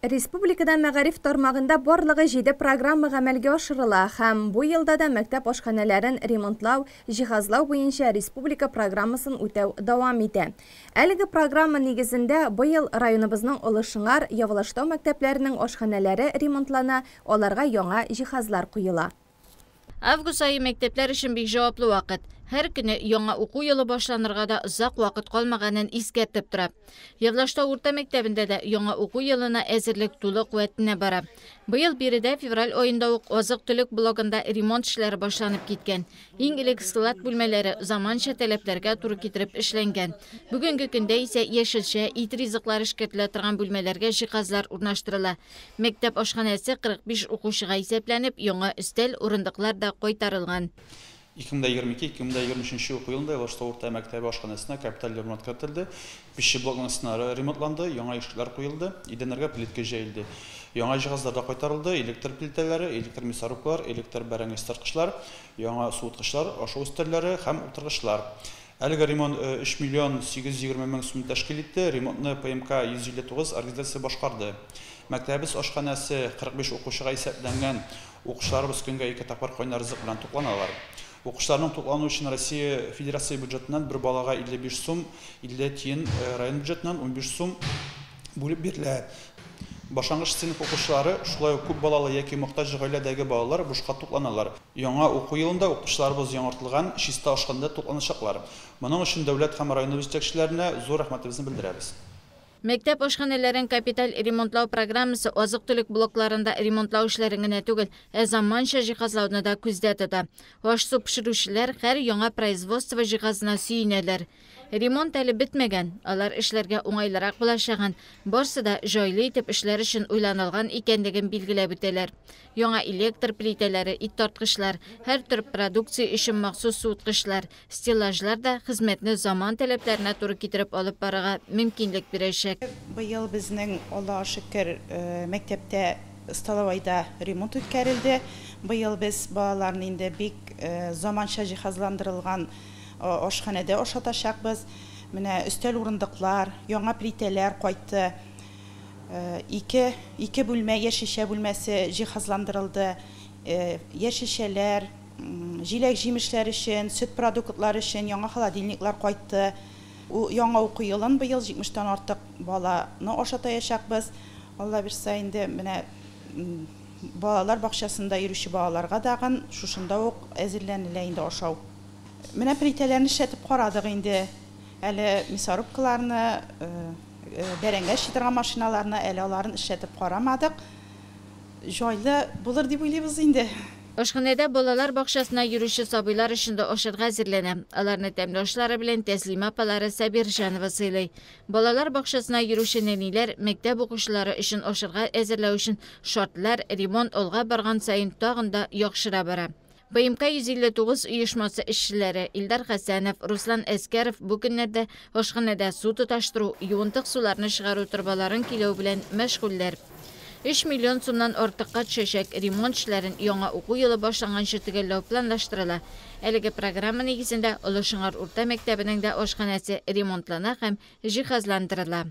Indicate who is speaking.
Speaker 1: Республикада мәгариф тармагында барлыгы җиде программа гамәлгә ашырыла һәм бу елда да мәктәп ашханәләрен ремонтлау, җиһазлау буенча республика программасын үтәү дәвам итә. Әлеге программа нигезендә быел районыбызның Олы Шыңар, Явлаштау мәктәпләренең ашханәләре ремонтлана, аларга яңа җиһазлар куела.
Speaker 2: Август ае мәктәпләр өчен бик җаваплы вакыт. Һәр көне яңа уку елы башланырга да озак вакыт калмаганын искәртеп тора. Явлаштау урта мәктәбендә дә яңа уку елына әзерлек тулы куәтенә бара. Быел биредә февраль аенда ук азык-төлек блогында ремонт эшләре башланып киткән. Иң элек склад бүлмәләре заманча таләпләргә туры китереп эшләнгән. Бүгенге көндә исә яшелчә, ит ризыклары эшкәртелә торган бүлмәләргә җиһазлар урнаштырыла. Мәктәп ашханәсе 45 укучыга исәпләнеп, яңа өстәл, урындыклар да кайтарылган.
Speaker 3: 2022-2023 уку елында Явлаштау урта мәктәбе ашханәсенә капиталь ремонт кертелде. Пищеблокның стеналары ремонтланды, яңа ишекләр куелды, идәннәргә плитка җәелде. Яңа җиһазлар да кайтарылды, электр плитәләре, электр мясорубкалар, электр бәрәңге истарткычлар, яңа суыткычлар, ашау өстәлләре һәм утыргычлар. Әлеге ремонт 3 миллион 820 мең сум тәшкил итте. Ремонтны ПМК 159 организация башкарды. Мәктәбебез ашханәсе 45 укучыга исәпләнгән. Укучыларыбыз көнгә ике тапкыр кайнар ризык белән тукланалар. Укучыларның туклануы өчен Россия Федерация бюджетыннан бер балага 55 сум 50 тиен, район бюджетыннан 15 сум бүлеп бирелә. Башлангыч сыйныф укучылары, шулай ук күп балалы яки мохтаҗ гаиләдәге балалар бушка тукланалар. Яңа уку елында укучыларыбыз яңартылган чиста ашханәдә тукланачаклар. Моның өчен дәүләт һәм районыбыз җитәкчеләренә зур рәхмәтебезне белдерәбез.
Speaker 2: Мәктәп ашханәләрен капиталь ремонтлау программасы азык-төлек блокларында ремонтлау эшләрен генә түгел, ә заманча җиһазлауны да күздә тота. Аш-су пешерүчеләр һәр яңа производство җиһазына сөенәләр. Ремонт әле бетмәгән, алар эшләргә уңайлырак булачагын, барсы да җайлы итеп эшләр өчен уйланылган икәнлеген билгеләп үтәләр. Яңа электр плитәләре, ит тарткычлар, һәр төр продукция өчен махсус суыткычлар, стеллажлар да хезмәтне заман таләпләренә туры китереп алып барырга мөмкинлек бирәчәк.
Speaker 4: Быел безнең, Аллага шөкер, мәктәптә столовойда ремонт үткәрелде. Быел без балаларны инде бик заманча җиһазландырылган ашханәдә ашатачакбыз. Менә өстәл урындыклар, яңа плитәләр кайтты. Ике, ике бүлмә, яшелчә бүлмәсе җиһазландырылды. Яшелчәләр, җиләк-җимешләр өчен, сөт продуктлары өчен яңа холодильниклар кайтты. Яңа уку елын быел 70 тән артык баланы ашатаячакбыз. Алла бирса инде менә балалар бакчасында йөрүче балаларга дагын шушында ук әзерләнелә инде ашау. Менә плитәләрне эшләтеп карадык инде. Әле мясорубкаларны, бәрәңге торган машиналарны әле аларын эшләтеп карамадык. Җайлы булыр дип уйлыйбыз инде.
Speaker 2: Ашханәдә балалар бакчасына йөрүче сабыйлар өчен дә ашарга әзерләнә. Аларны тәмле ашлары белән Тәслимә апалары Сабирҗанова сыйлый. Балалар бакчасына йөрүче нәниләр мәктәп укучылары өчен ашарга әзерләү өчен шартлар ремонт алга барган саен тагын да яхшыра бара. ПМК 159 оешмасы эшчеләре Илдар Хәсәнов, Руслан Әскәров бу көннәрдә ашханәдә су тоташтыру, юынтык суларны чыгару торбаларын көйләү белән мәшгульләр. 3 миллион сумнан артыкка төшәчәк ремонт эшләрен яңа уку елы башланганчы төгәлләү планлаштырыла. Әлеге программа нигезендә Олы Шыңар урта мәктәбенең дә ашханәсе ремонтлана һәм җиһазландырыла.